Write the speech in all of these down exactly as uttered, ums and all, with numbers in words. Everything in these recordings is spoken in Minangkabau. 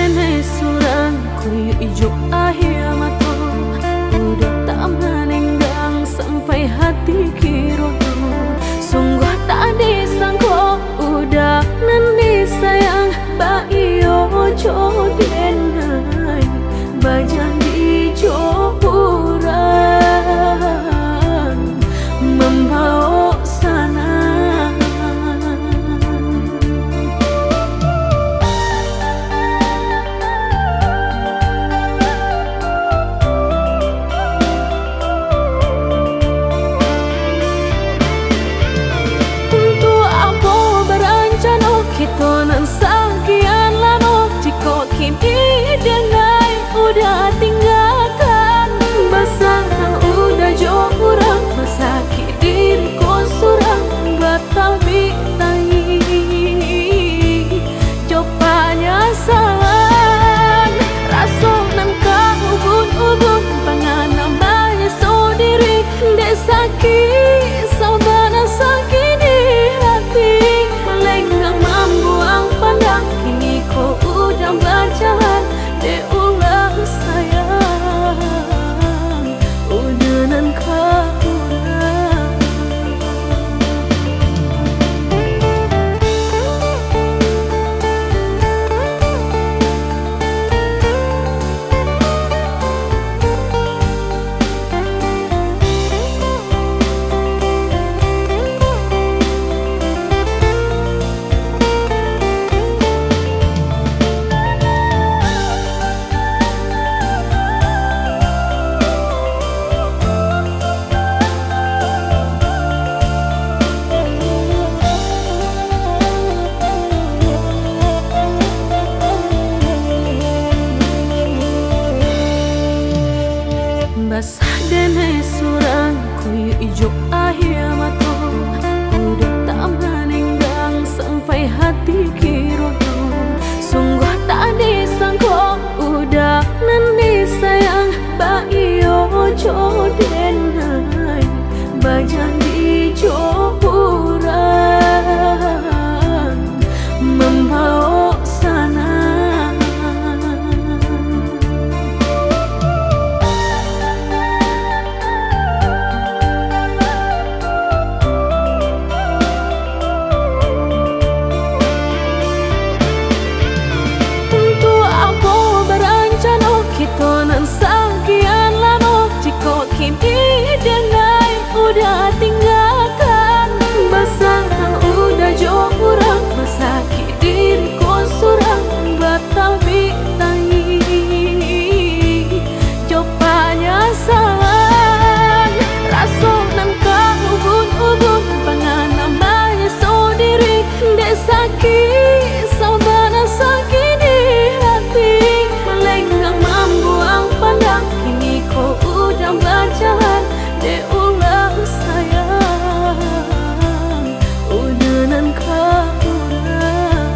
Denai surang kuyuik jo aia mato, udah tak manenggang sampai hati kiro tu. Sungguah tak disangko udah nan disayang, baiyo jo denai bajanji jo urang mambao sanang. Untuak apo barancano kito nan sakian lamo, jikok kini denai udah tinggakan? Basarang udah jo urang, basakik diri ko surang, batabik tangih jo panyasalan. Raso nan ka ubun-ubun, panganam manyiso diri, dek sakik sabana sakik di hati. Malenggang mambuang pandang, kini ko udah bajalan, dek ulah sayang udah nan ka urang. Basah denai surang, kuyuik jo aia mato, udah tak manenggang sampai hati kiro tu. Sungguah tak disangko udah nan disayang, baiyo jo denai bajanji jo urang mambao sanang. Untuak apo barancano kito nan sakian lamo, jikok kini denai udah tinggakan? Basarang udah jo urang, basakik diri ko surang, batabik tangih jo panyasalan. Raso nan ka ubun-ubun, panganam manyiso diri, dek sakik sabana sakik di hati. Malenggang mambuang pandang, kini ko udah bajalan, dek ulah sayang udah nan ka urang.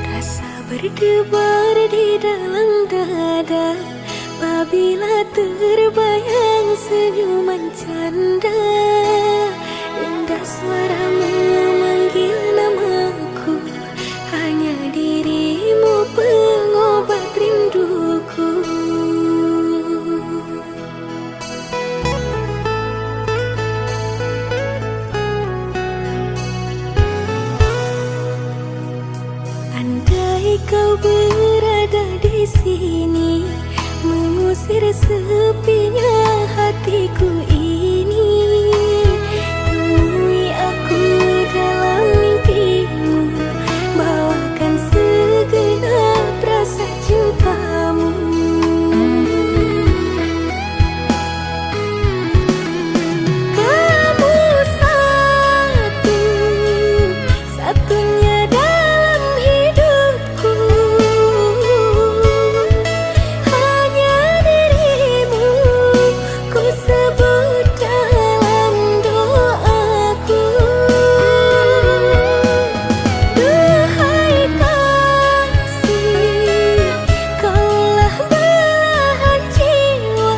Rasa berdebar di dalam dada, pabila terbayang senyuman canda. Indah suaramu memanggil namaku, hanya dirimu pengobat rinduku. Kau berada di sini, mengusir sepinya hatiku ini. Temui aku dalam mimpimu, bawakan segenap rasa cintamu. Kamu satu, satunya dalam hidupku. Hanya dirimu ku sebut dalam doaku. Duhai kasih, kaulah belahan jiwa.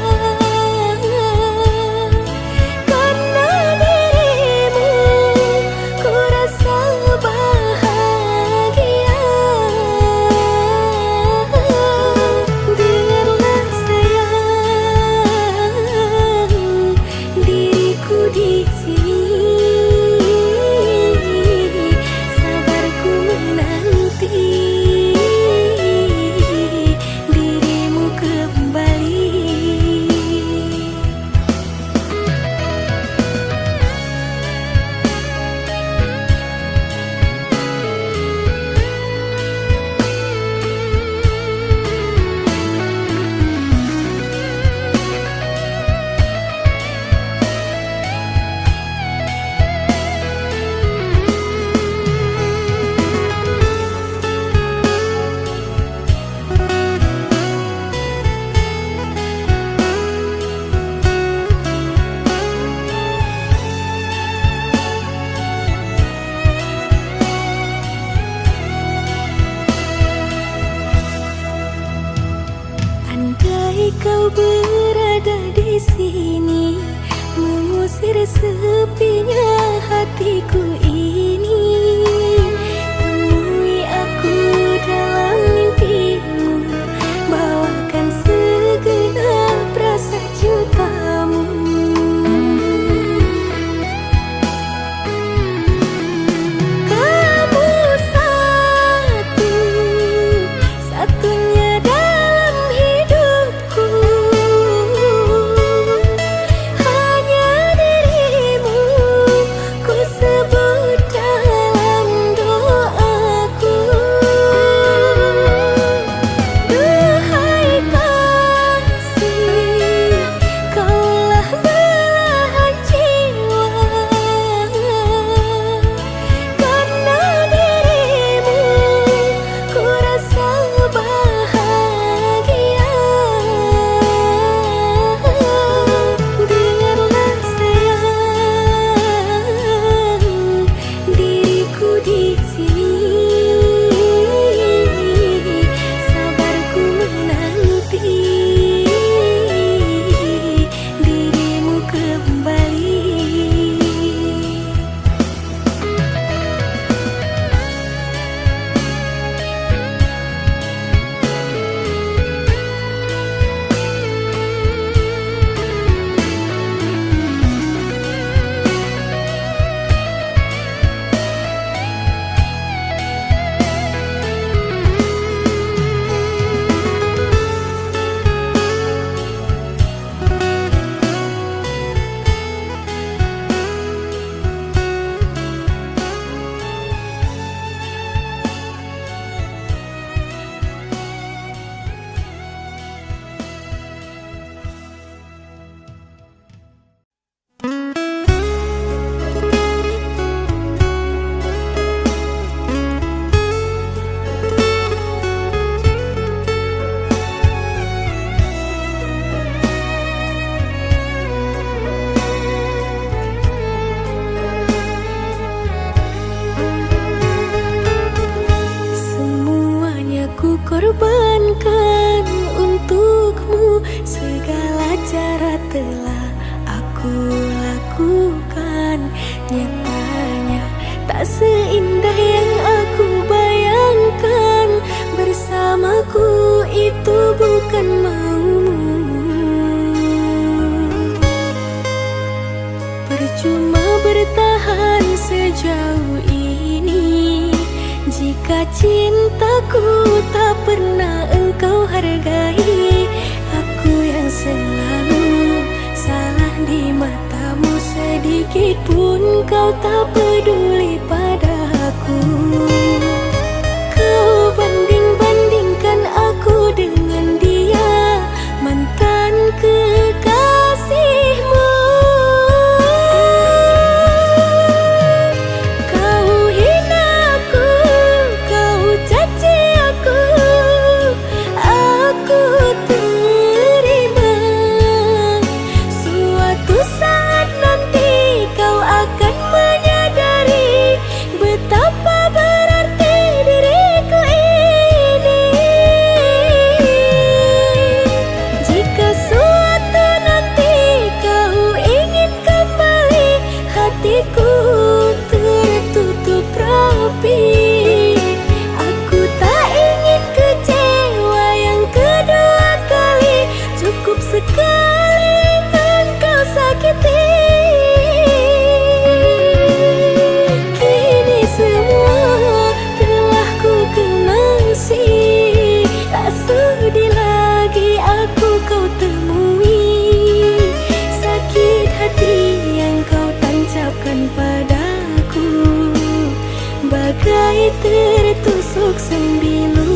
Karena dirimu ku rasa bahagia. Dengarlah sayang, diriku di sini, sabar ku menanti dirimu kembali. Andai kau berada di sini, mengusir sepinya hatiku ini. Temui aku dalam mimpimu, bawakan segenap rasa cintamu. Kamu satu, satunya dalam hidupku. Hanya dirimu ku sebut dalam doaku. Duhai kasih, kaulah belahan jiwa. Karena dirimu ku rasa bahagia. Dengarlah sayang, diriku di sini, sabar ku menanti dirimu kembali. Semuanya ku korbankan untukmu, segala cara telah aku lakukan. Nyatanya tak seindah yang aku bayangkan. Bersamaku itu bukan maumu. Percuma bertahan sejauh ini, jika cintaku hargai aku yang selalu salah di matamu. Sedikit pun kau tak peduli padaku. Kau banding-bandingkan aku dengan dia, mantan kekasihmu. Kau hina aku, kau caci aku, aku terima. Suatu saat nanti kau akan menyadari betapa berarti diriku ini. Jika suatu nanti kau ingin kembali, hatiku tertutup rapi. Aku tak ingin kecewa yang kedua kali. Cukup sekali engkau sakiti. Kini semua telah ku kemasi, tak sudi lagi aku kau temui. Sakit hati yang kau tancapkan padaku, bagai tertusuk sembilu.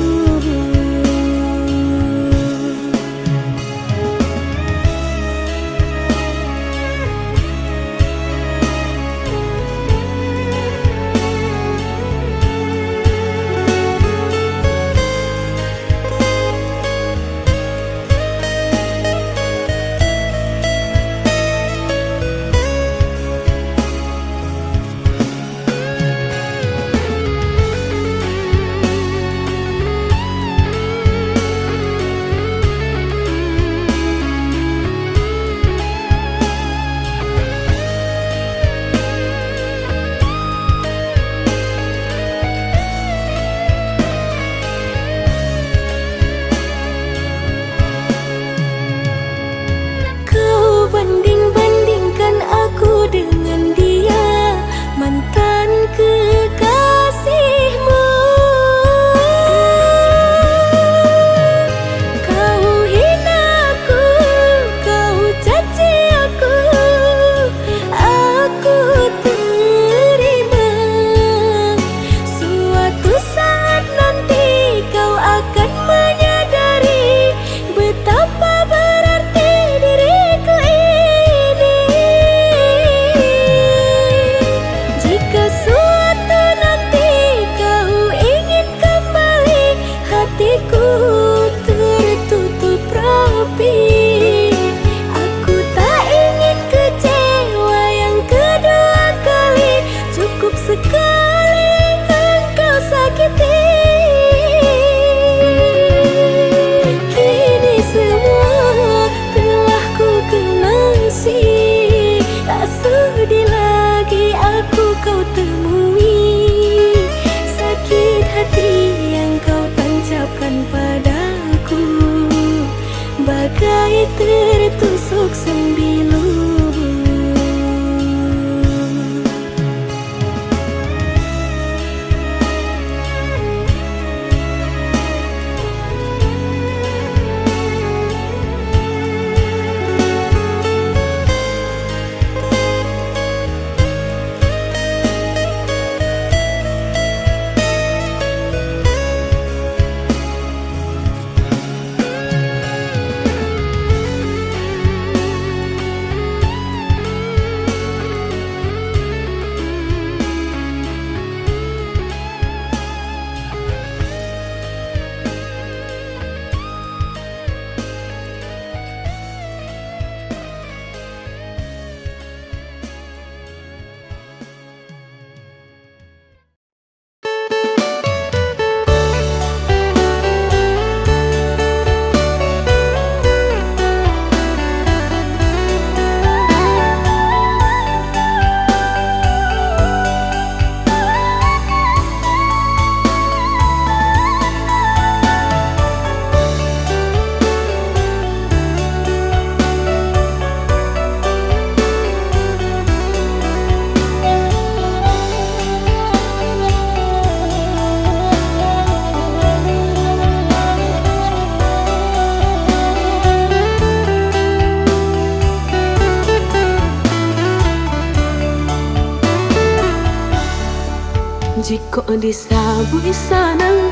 Kok disabuik sanang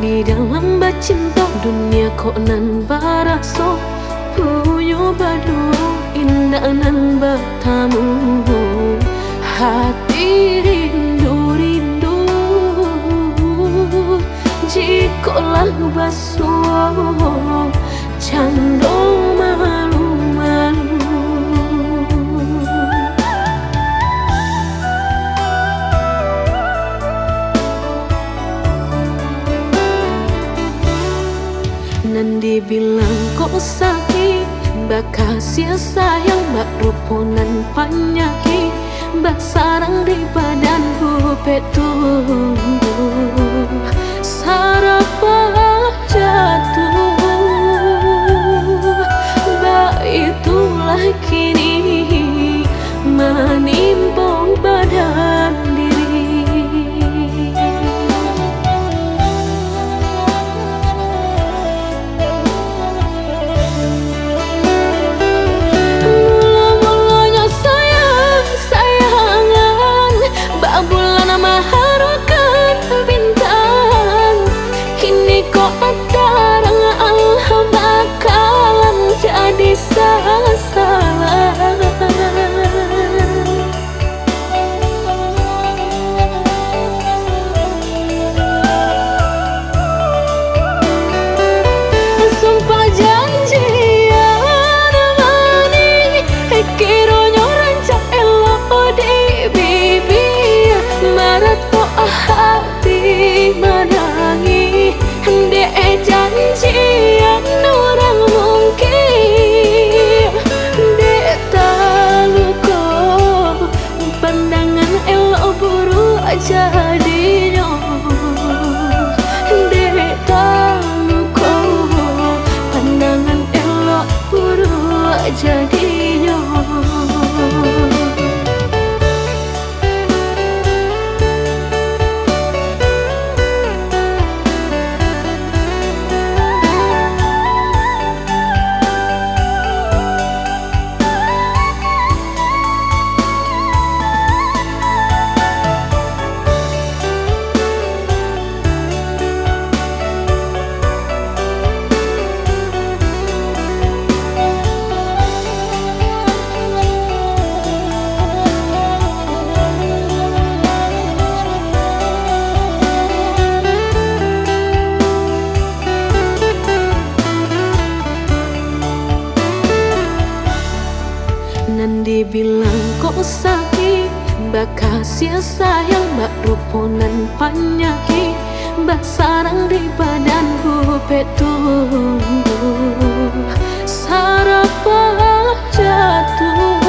di dalam bacinto, dunia kok nan baraso punyo baduo, indak nan batamu. Hati rindu-rindu, jikok lah basuo, cando malu-malu. Nan dibilang kok sakik, bakasiah sayang, bak rupo nan panyakik, basarang di badan, bupek tumbuah, sarapah jatuah. Baitulah kini manimpo badan diri. Mulo-mulonyo sayang-sayangan, bak bulan maharokan bintang. Kini kok tarang, alah bakalam jadi sasaran. Sumpah janjian manih, kironyo rancak elok di bibia, maratok hati manangih. Dek janjian urang mungkin, dek taluko pandangan elok buruak jadinyo. Dek taluko pandangan elok buruak jadinyo. Nan dibilang kok sakik, bakasiah sayang, bak rupo nan panyakik, basarang di badan, bupek tumbuah, sarapah jatuah.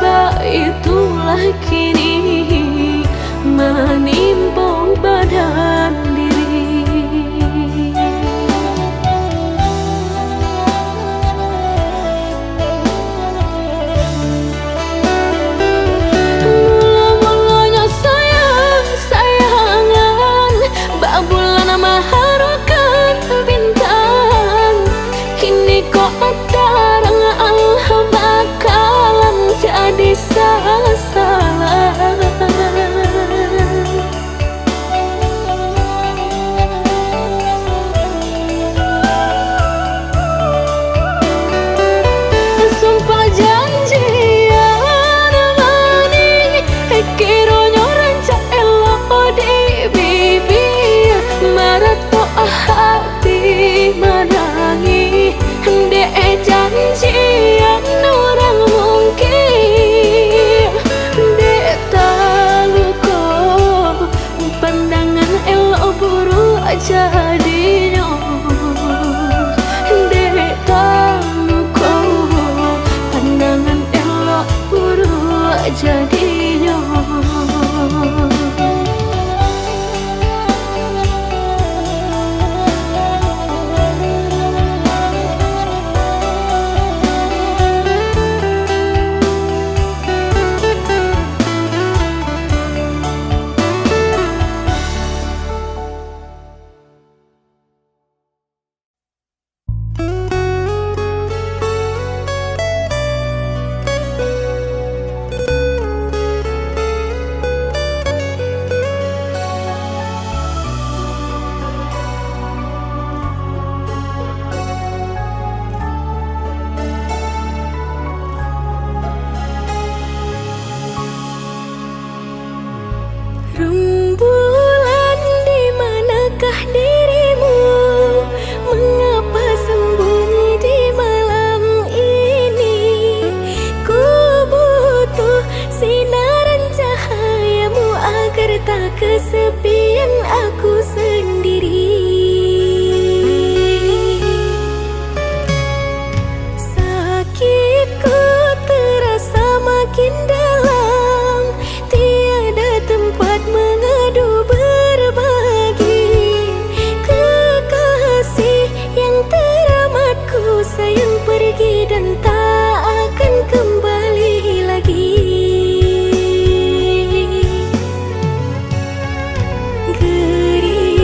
Baitulah kini manimpo badan diri. Mulo-mulonyo sayang-sayangan, bak bulan maharokan bintang. Kini kok tarang, alah bakalam jadi sasaran. Sumpah janjian manih, kironyo rancak elok di bibia, maratok hati manangih. Dek janjian urang mungkin, dek taluko pandangan elok buruak jadinyo. Dek taluko pandangan elok buruak jadinyo. Rembulan, di manakah dirimu? Mengapa sembunyi di malam ini? Ku butuh sinaran cahayamu agar tak kesepian aku sendiri. Sakitku terasa makin dalam, tiada tempat mengadu berbagi. Kekasih yang teramatku sayang pergi dan tak akan kembali lagi. Geri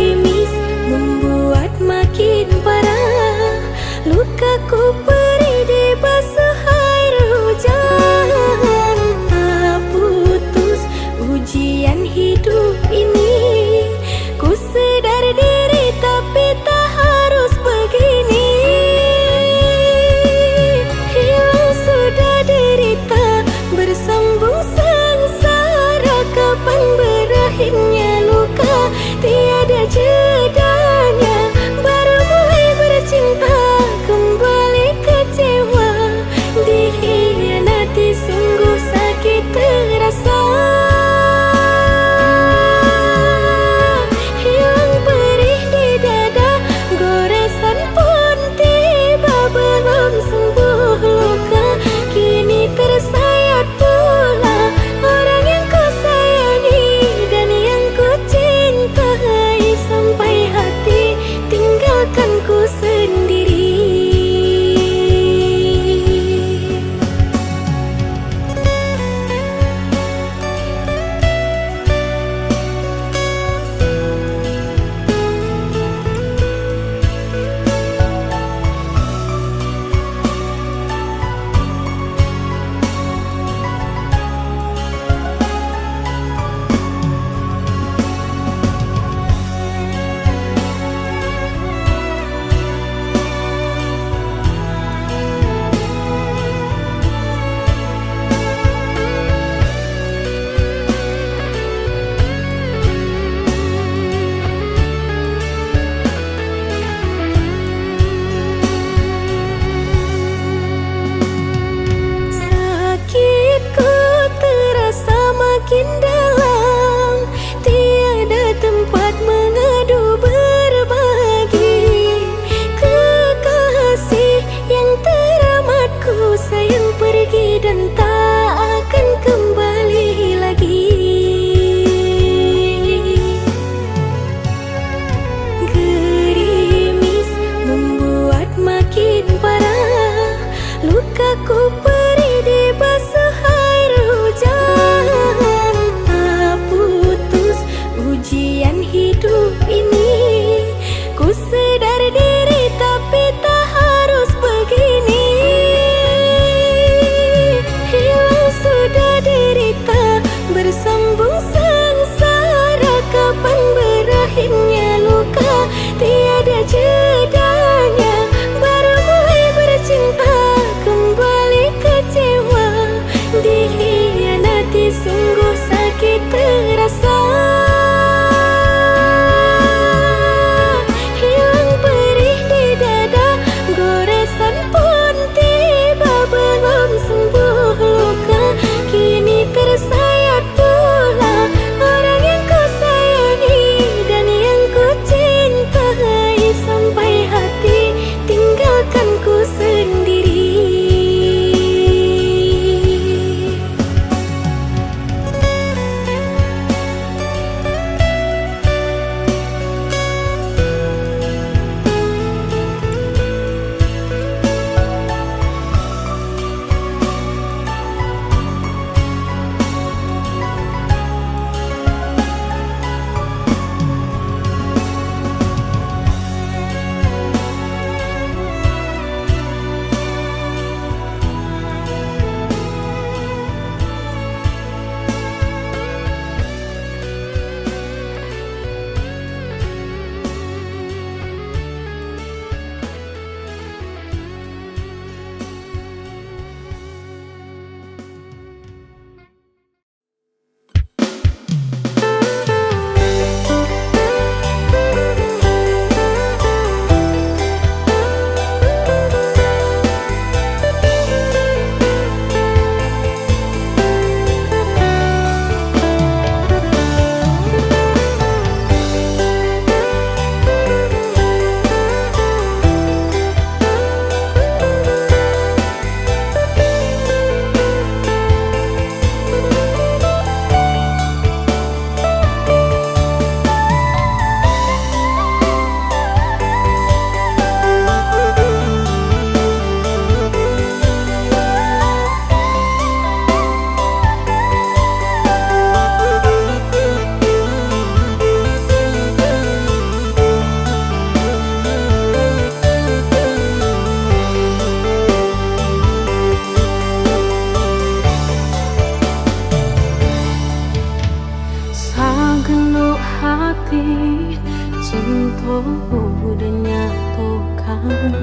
Cinto udah nyatokan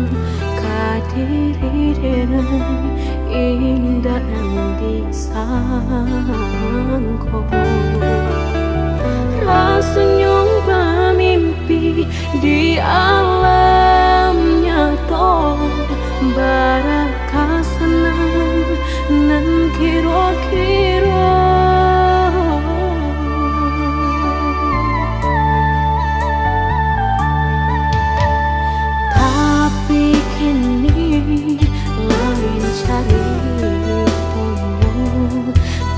ka diri denai, indak nan disangko. Rasonyo bamimpi di alam nyato, bara ka sanang nan kiro-kiro. Tapi kini lain caritonyo,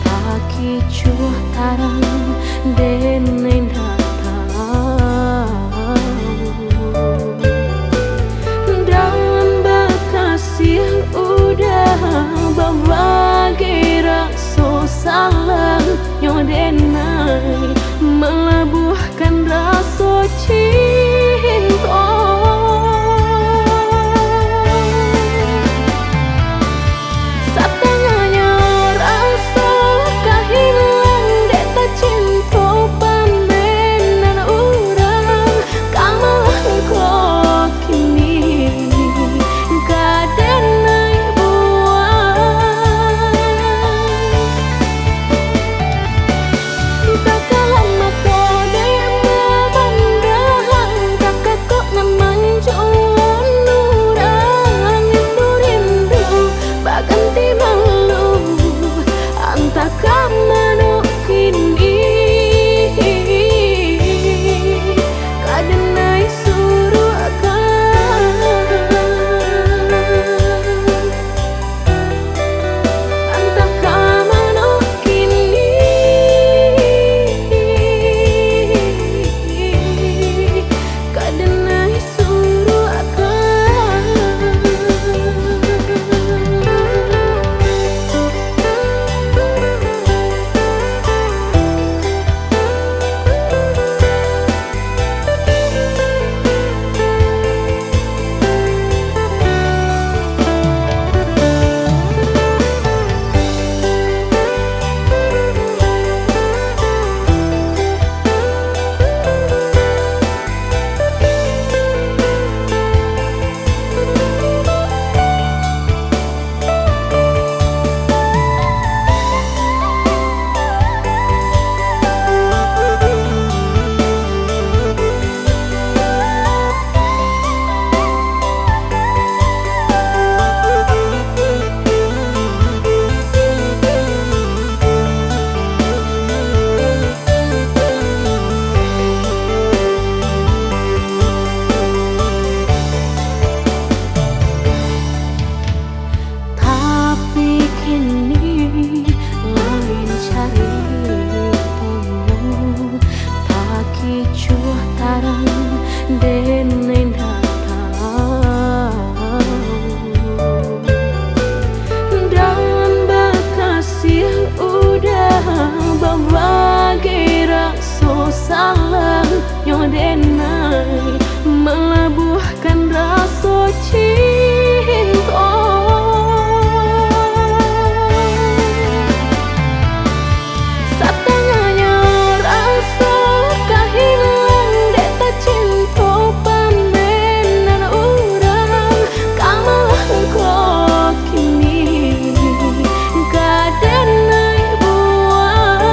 takicuah tarang den indak tahu. Dan bakasiah udah babagi raso salanyo denai, malabuahkan raso cinto. Satangahnyo raso ka hilang dek tacinto, pamenan urang ka mangko kini ka denai buang. Takah lah mato dek babandahang, takah kok nan mancuan urang, rindu-rindu baganti malu, antah ka mano kini ka denai suruahkan. Antah ka mano kini ka denai suruahkan. Tapi kini lain caritonyo, takicuah tarang den indak tahu. Dan bakasiah udah babagi raso salanyo denai, malabuahkan raso cinto. Satangahnyo raso ka hilang dek tacinto, pamenan urang ka mangko kini ka denai buang.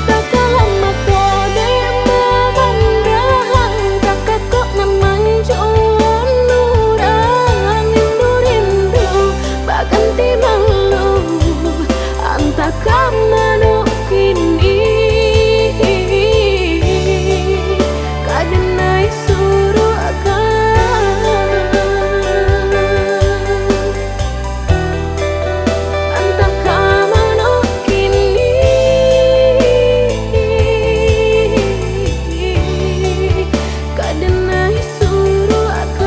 Takah lah mato dek babandahang, takah kok nan mancuan urang, rindu-rindu baganti malu, antah ka mano kini ka denai suruahkan. Antah ka mano kini ka denai suruahkan.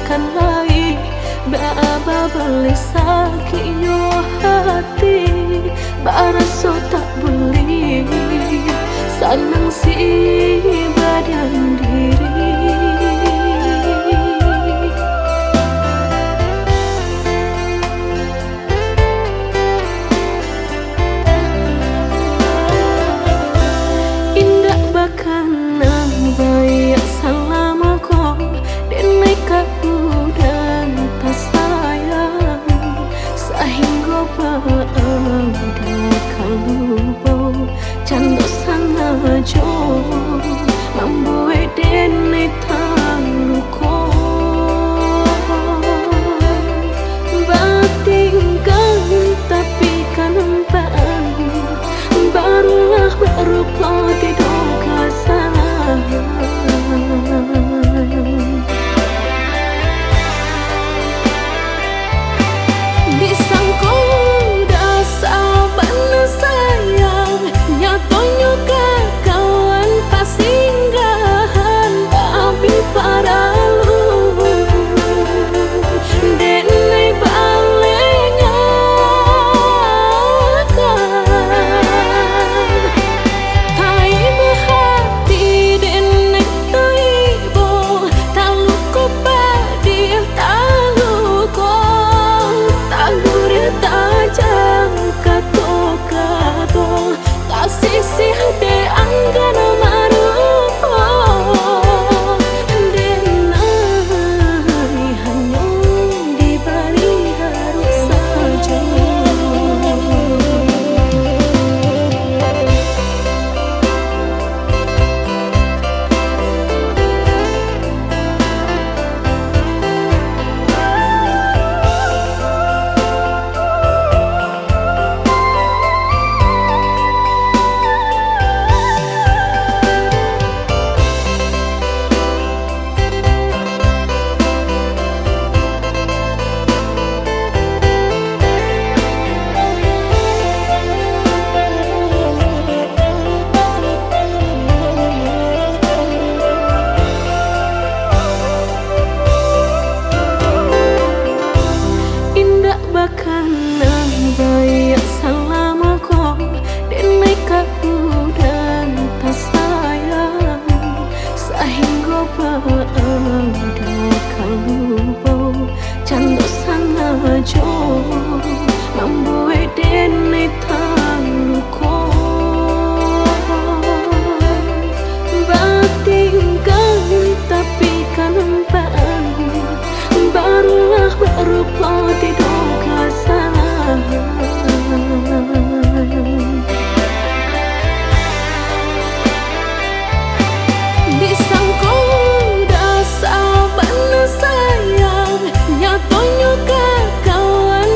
Kan lai baa babaleh sakiknyo hati, baraso tak buliah sanang si badan diri. Indak bakana baiak salamo ko, denai ka urang tasayang, sahinggo baadai ka lubo, cando sangajo mambuek denai taluko. Batinggang tapi kanampaan, barulah barupo tido kasalahan. Disangko dasa bana sayang, nyatonyo kakawan pasinggahan, tapi paralu denai balengakan. Taibo hati denai taibo, taluko padiah taluko, taguriah tajam kato-kato, tasisih dek anggan marupo, denai hanyo dibari harok sajo. Indak bakana baiak salamo ko, denai ka urang tasayang, sahinggo baadai ka lubo, cando sangajo mambuek denai taluko. Batinggang tapi kanampaan, barulah barupo tido kasalahan. Disangko dasa bana sayang, nyatonyo kakawan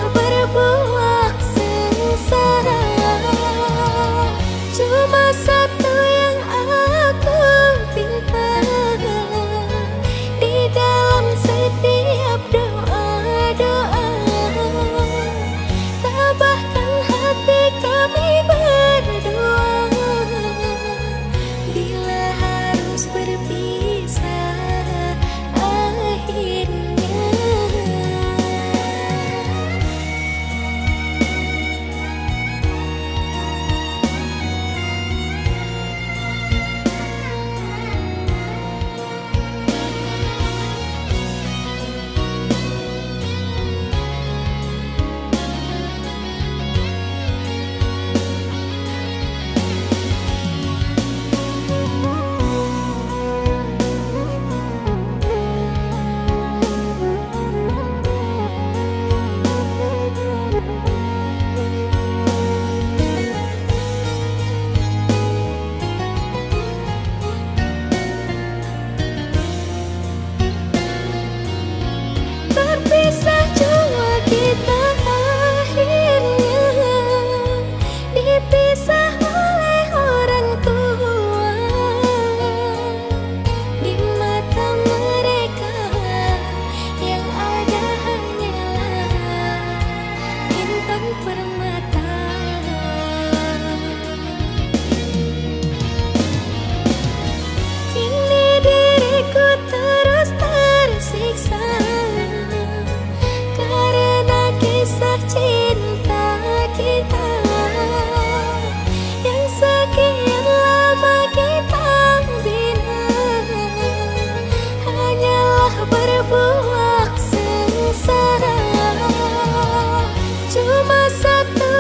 Berbuah sengsara. Cuma satu yang aku pinta, di dalam setiap doa-doa, tabahkan hati kami berdua. Bila harus berpisah akhirnya. Terpisah jua kita akhirnya, dipisah oleh orang tua. Di mata mereka yang ada hanyalah intan permata. Kini diriku terus tersiksa karena kisah cinta kita yang sekian lama kita bina, hanyalah berbuah sengsara. Cuma satu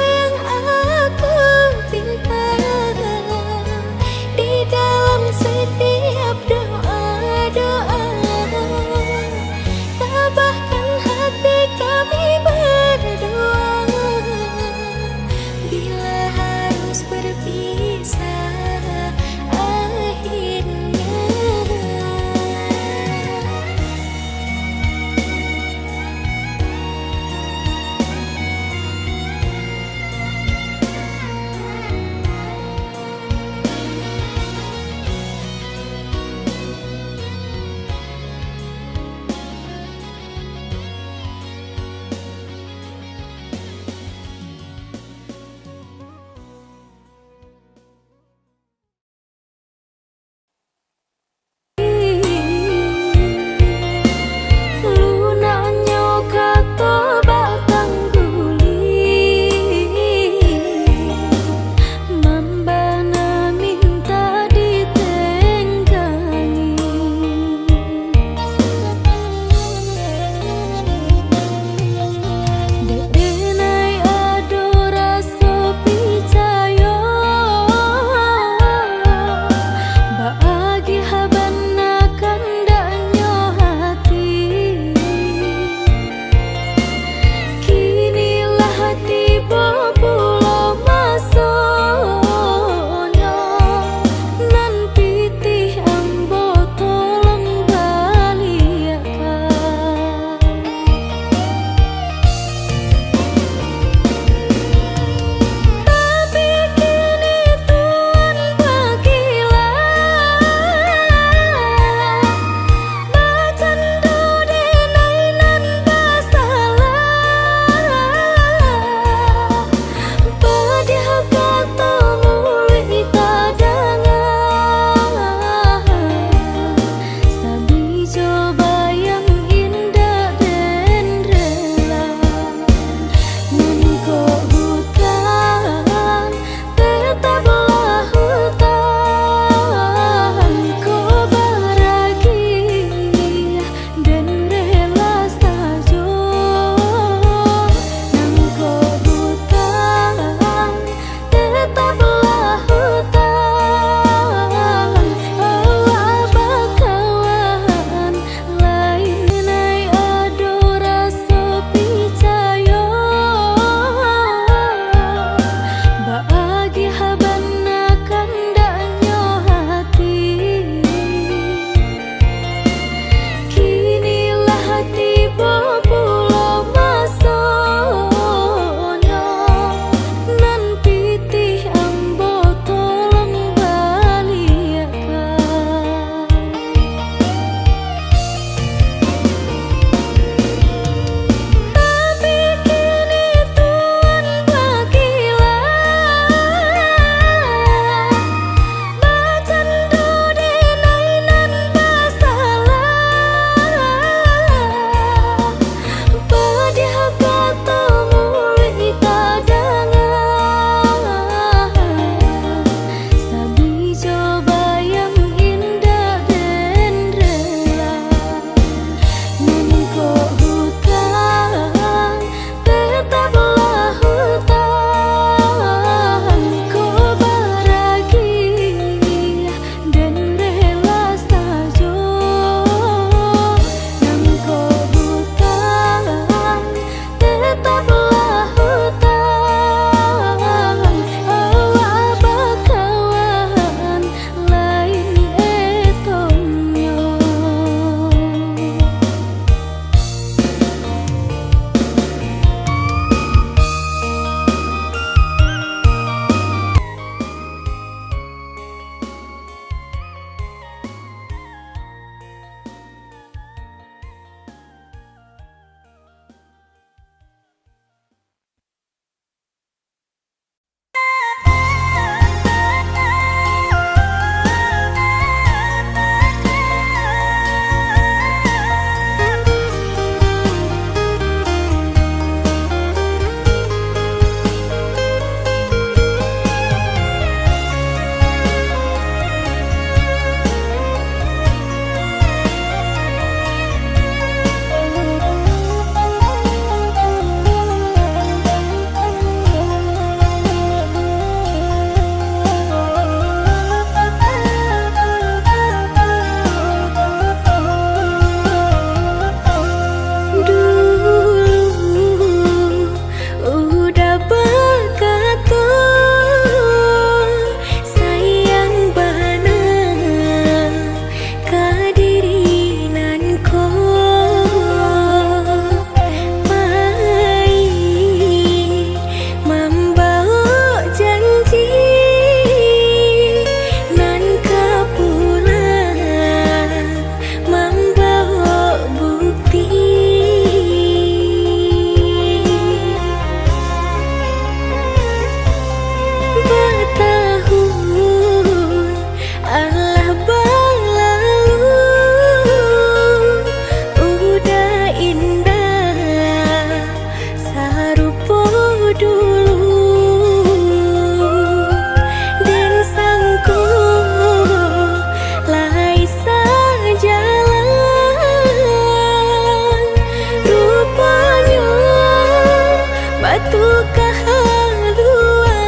Luka haluan.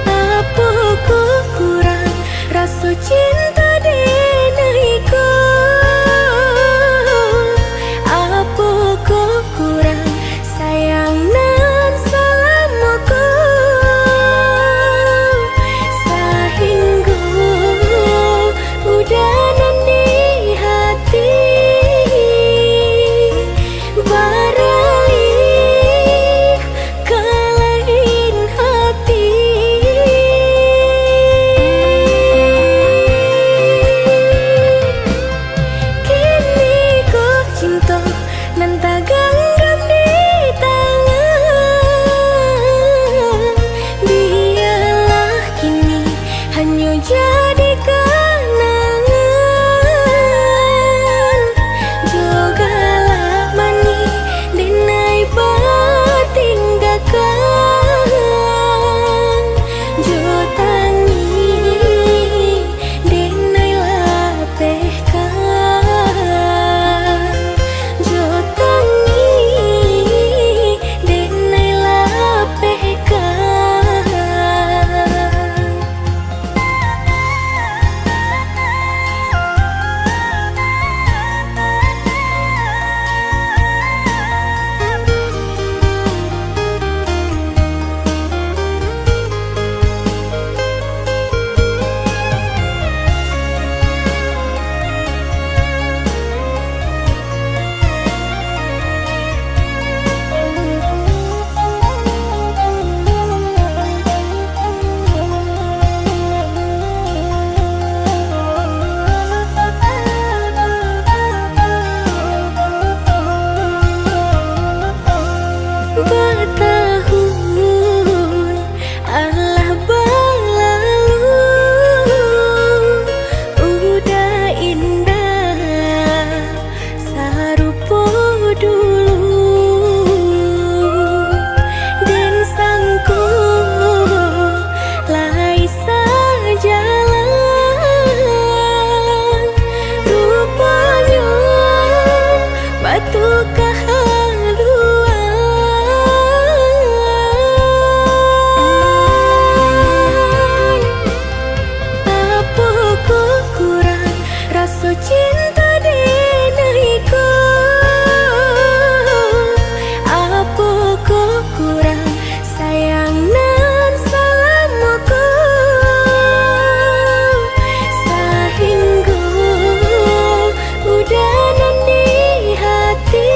Apo ko kurang raso cinta denai ko? Apo ko kurang sayang nan salamo ko, sahinggo udah nan di hati baralih ka lain hati. Kini ko cinto nan taganggam di tangan, bialah kini hanyo jadi kanangan. Jo galak manih denai batinggakan, jo tangih denai lapehkan, jo tangih denai lapehkan. Batahun alah balalu, udah indak sarupo dulu. Den sangko lai sajalan, ruponyo batuka haluan. Apo ko kurang raso cinta denai ko? Apo ko kurang sayang nan salamo ko? Sahinggo udah nan di hati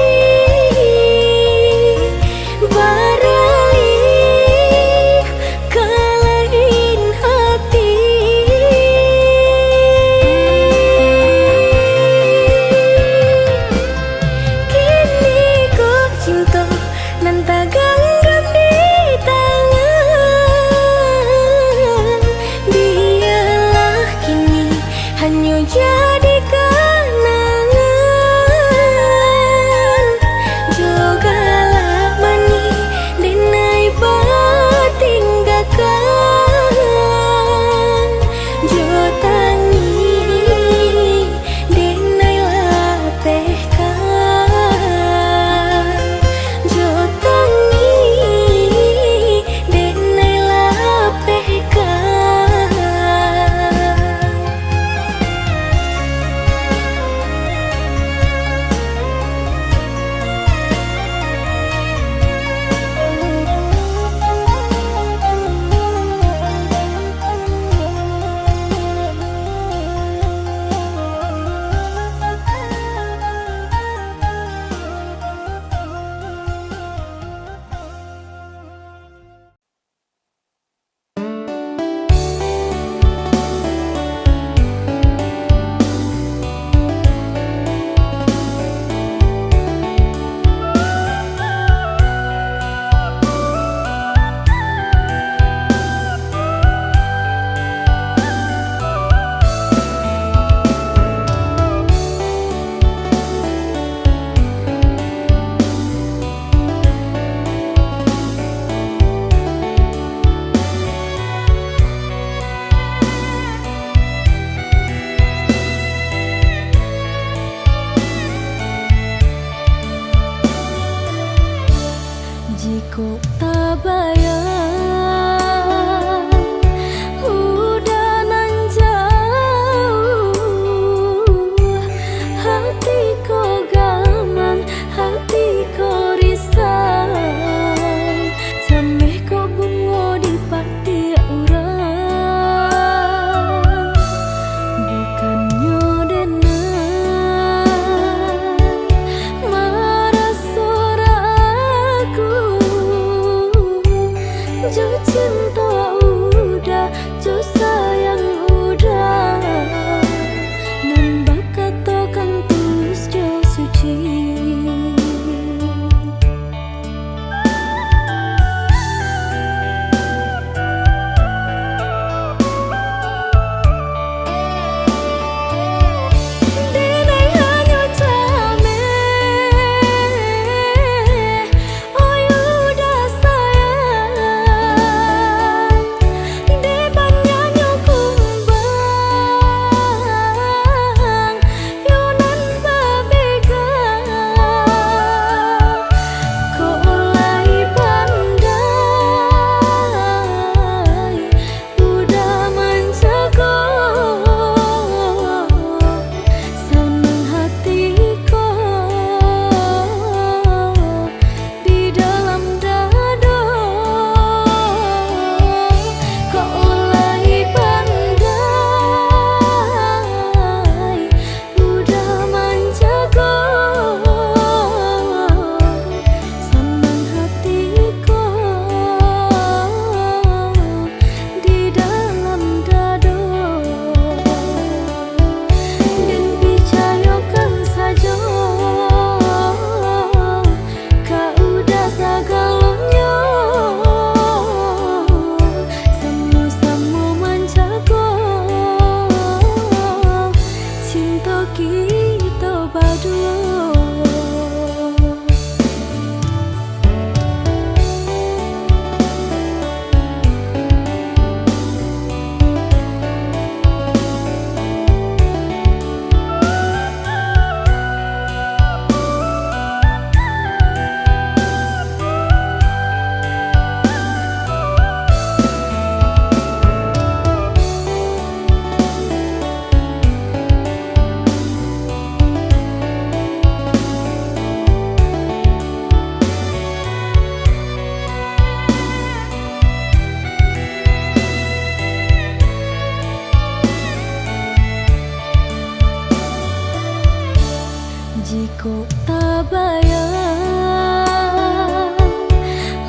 Jikok tabayang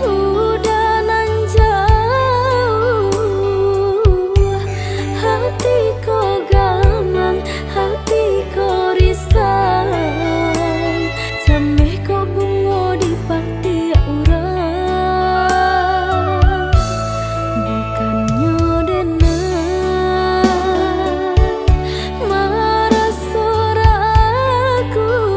udah nan jauah, hati ko gamang, hati ko risang, cameh ko bungo di patiak urang. Bukannyo den maraso ragu,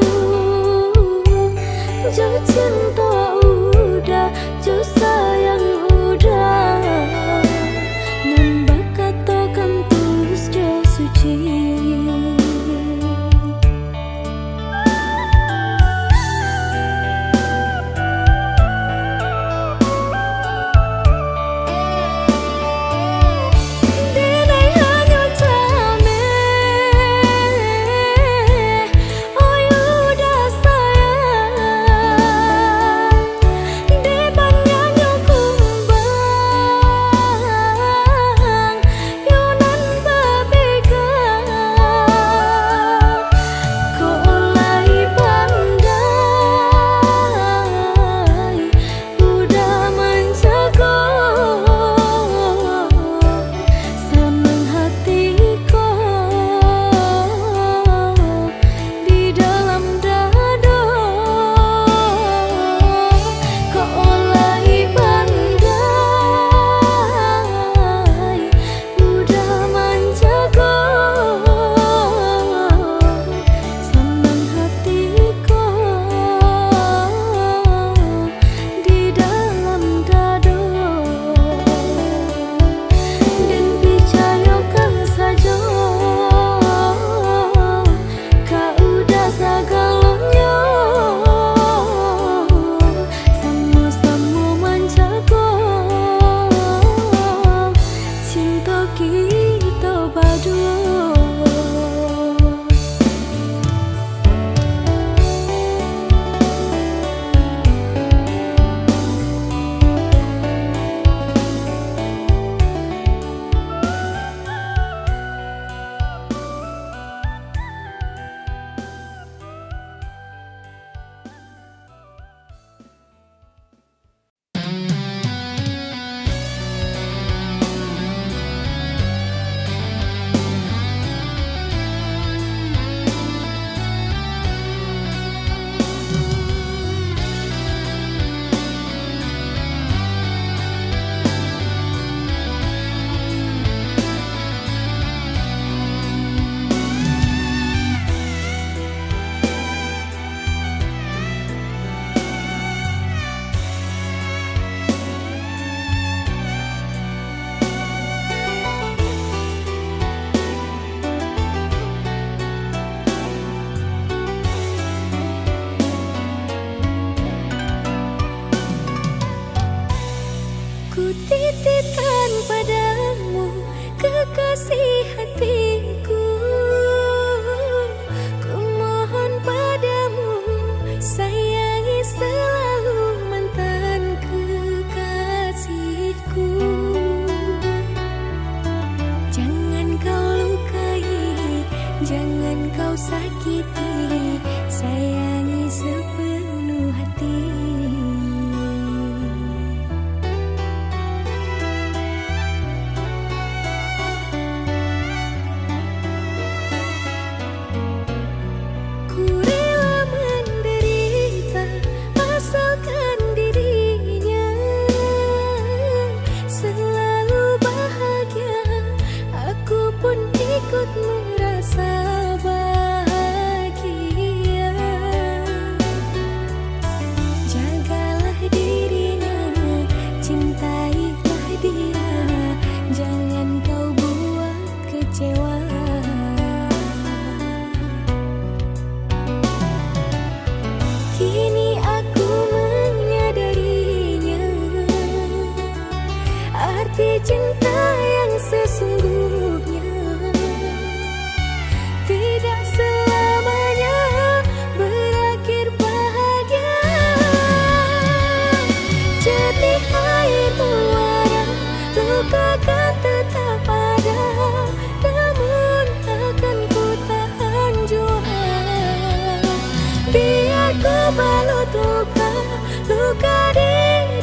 Luka di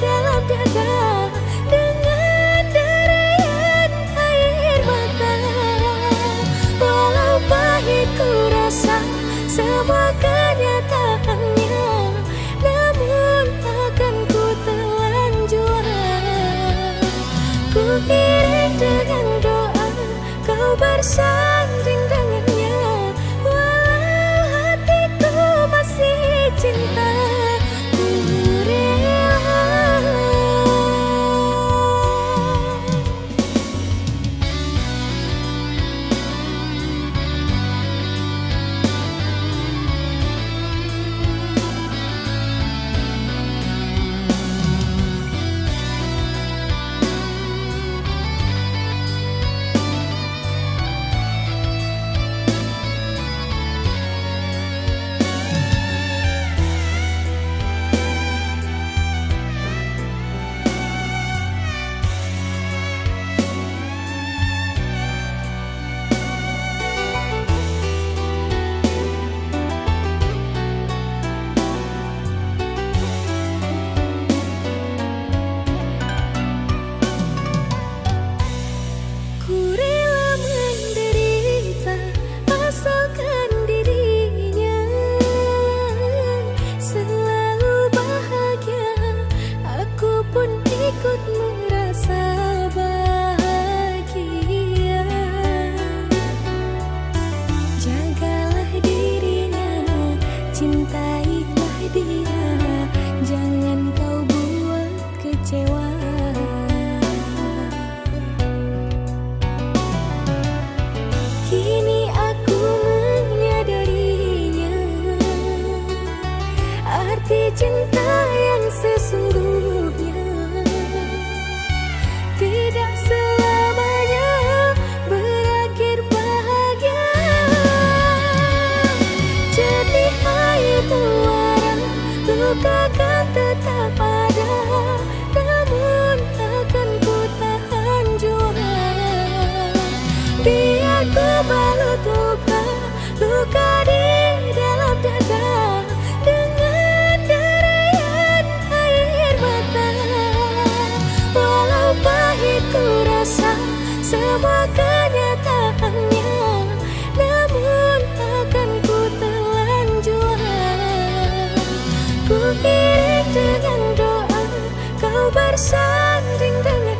dalam dada dengan derayan air mata. Walau pahit ku rasa semua kenyataannya, namun takkan ku telan jua. Ku iring dengan doa kau bersanding dengannya, walau hatiku masih cinta, ku rela. Ku rela menderita, asalkan dirinya selalu bahagia. Aku pun ikut merasa bahagia. Jagalah dirinya, cintailah dia, jangan kau buat kecewa. Kini aku menyadarinya, arti cinta yang sesungguhnya tidak selamanya berakhir bahagia. Jernih air muara, luka kan tetap ada, namun takkan ku tahan jua. Biar ku balut luka, luka di dalam dada dengan derayan air mata. Walau pahit ku rasa semua kenyataannya, namun takkan ku telan jua. Ku iring dengan doa kau bersanding dengan